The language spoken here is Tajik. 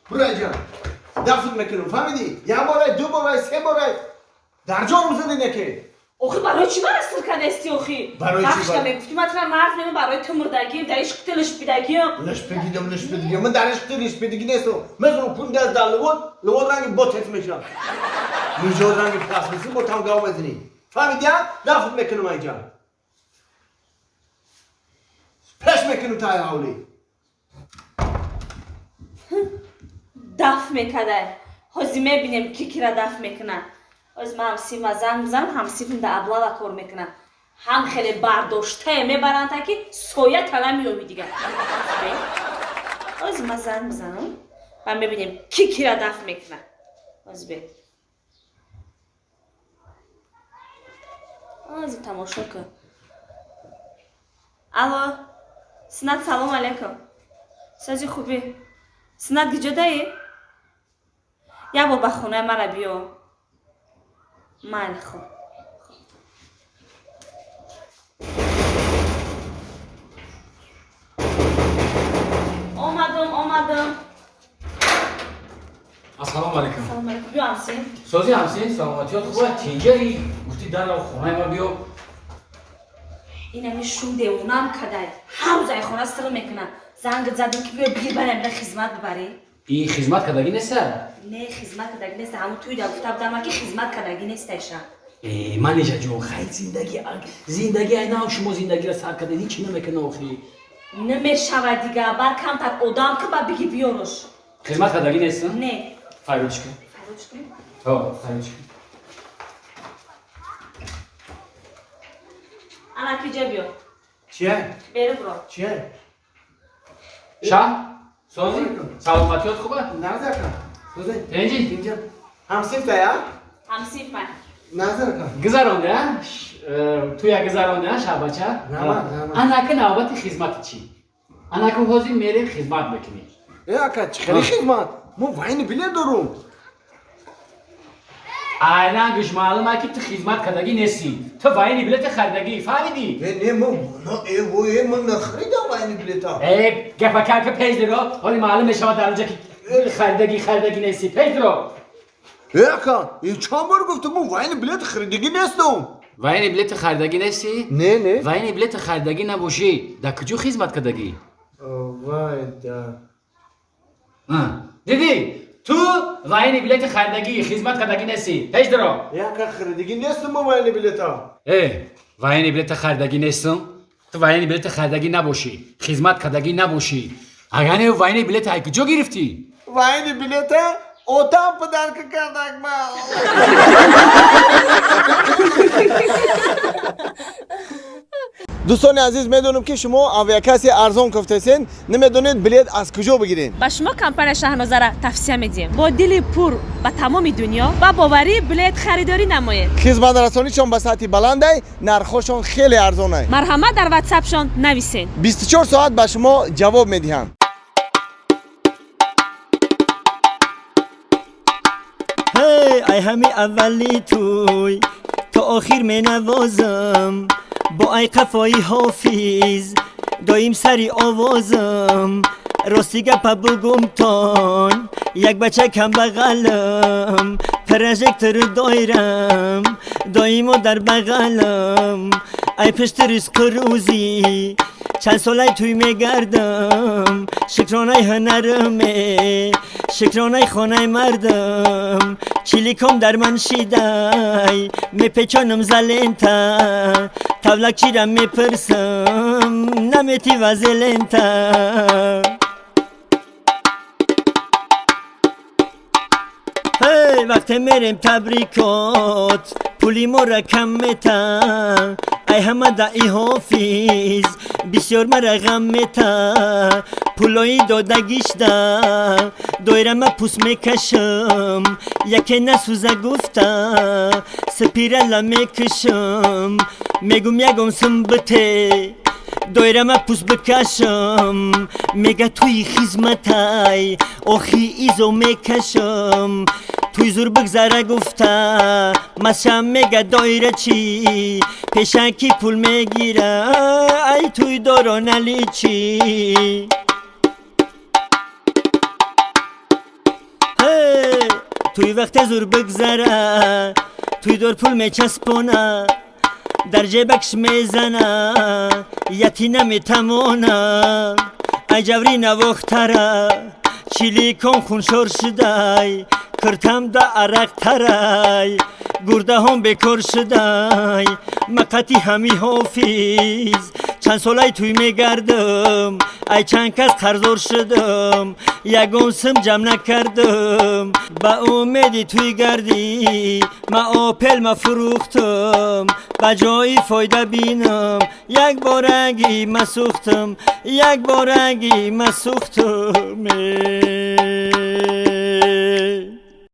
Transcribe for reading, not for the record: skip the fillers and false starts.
Бура ҷан. Дафн мекунам, фаҳмидӣ? Як бора, ду бора, се бора. Дар ҷо рӯзадӣ неке. Охи барои чӣ мара сир кардасти охи? Барои чӣ? Вақта мегуфтӣ ман тура марз мема барои ту мурдагием, дар ишқ ту лишпидагием. Лишпидигим, лишпидигим. Ман дар ишқ ту лишпидиги нестам. Мезанам пун даст дар лувод, лувод ранги ботекс мешавад. Мижод ранги пластмасси бо там гав мезанӣ. Фаҳмидӣ? Дафн мекунам айҷа. Пеш мекунам таи ҳавлӣ. Даф мекардай. Ҳозир мебинем ки кира даф мекунад. Ҳозир ман ҳамсифма занг мезанам, ҳамсифм дар облава кор мекунад. Ҳам хеле бардоштае мебаранд, ки соя тала меёби дигар. Ҳозир ман занг мезанам ва мебинем ки кира даф мекунад. Ҳозир бе. Ҳозир тамошо кун. Алло, Синат, салом алейкум. Сози хубӣ? Синат, киҷо даӣ? Як бор ба хонаи мара биё. Майли, хуб. Омадам, омадам. Ассалому алайкум. Салом алейкум. Биё, ҳамсин. Сози ҳамсин, саломатиёт хуба, тинҷаи? Гуфти дарро хонаи ма биё. Инами шум девонам кадай. Ҳар рӯз ай хона сир мекунад. Занг задам ки биё бигир барам ира хизмат бибарӣ. И хизмат кардагӣ неста? Не, хизмат кардагӣ неста. Ҳамун туй да гуфта будам ки хизмат кардагӣ нестайша. Э, манижа ҷон, хай зиндагӣ, зиндагӣ ай нав шумо зиндагиро сар кардед, ҳеҷ намекунад охи. Намешавад дига, бар камтар одам ки ба биги биёрш. Хизмат кардагӣ нест? Не. Файрочка. Файрочка? Ҳо, файрочка. Ана киҷа биё. Чия? Бери бро. Чия? Шаҳ? Сози? Саломатиёт хуба? Назар кун. Сози? Тинҷи? Тинҷа. Ҳамсиф дая? Ҳамсиф ман. Назар кун. Гузаронда, туя гузаронда, шаҳбача? Раҳмат, раҳмат. Анака навбати хизмати чӣ? Анака ҳозир мерем хизмат мекунем. Э, ака, чӣ хеле хизмат? Мо военный билет дорум. Айрангиш маълум ки ту хизмат кардагӣ нестӣ. Ту военный билети харидагӣ, фаҳмидӣ? Э, не, мо, э, во, э, ман нахаридам военный билета. Э, гапакака пеш диро, ҳоли маълум мешавад дар онҷа ки харидагӣ нестӣ. Пеш диро. Э, ака, э, чанд бор гуфтам, мо военный билет харидагӣ нестам. Военный билети харидагӣ нестӣ? Не, не. Военный билети харидагӣ набошӣ, дар куҷо хизмат кардагӣ? Вай, да. Дидӣ? Ту военный билети харидагӣ, хизмат кардагӣ нестӣ. Пеш диро. Э, ака, харидагӣ нестам мо военный билета. Э, военный билети харидагӣ нестам? Ту военный билети харидагӣ набошӣ, хизмат кардагӣ набошӣ. Агар не военный билет ай куҷо гирифтӣ? Военный билета отам подарка кардак ма. Дӯстони азиз, медонам ки шумо авиакасси арзон кофтесен, намедонед билет аз куҷо бигиред. Ба шумо компания Шаҳнозара тавсия медиҳем. Бо дили пур ба тамоми дунё ба боварӣ билет харидорӣ намоед. Хизматрасонишон ба сатҳи баландай, нархҳошон хеле арзонай. Марҳамат, дар ватсапшон нависед. 24 соат ба шумо ҷавоб медиҳанд. Ай ҳами аввали туй то охир менавозам, бо ай қафои ҳофиз доим сари овозам. Рости гапа бугумтон, як бача камбағалам, прожектор дойрам доимо дар бағалам. Ай пишти ризқу рӯзӣ чанд солай туй мегардам, шукронаи ҳунараме, шукронаи хонаи мардам. Чиликом дар ман шидай, мепечонам за лента, тавлакчира мепурсам, намети вазелента. Вақте мерем табрикот, пули мора кам мета, ай ҳама даи ҳофиз бисёр мара ғам мета. Пулои додагишда дойрама пус мекашам, яке насӯза гуфта сипирала мекушам. Мегум ягон сум бите, дойрама пус бикашам, мега туи хизматай, охи изо мекашам. Туй зур бигзара гуфта масшам, мега дойра чӣ пешакӣ пул мегира, ай туй доро наличӣ. Туй вақте зур бигзара, туйдор пул мечаспона, дар ҷебакш мезана, яти наметамона. Ай ҷаври навохтара, чиликон хуншор шудай, киртам да арақ тарай, гурдаҳом бекор шудай. Мақати ҳами ҳофиз чанд солай туй мегардам, ай чанд кас қарздор шудам, ягон сим ҷамъ накардам. Ба умеди туй гардӣ ма Опел ма фурӯхтам, ба ҷои фойда бинам, як бораги ма сӯхтам, як бораги ма сӯхтам.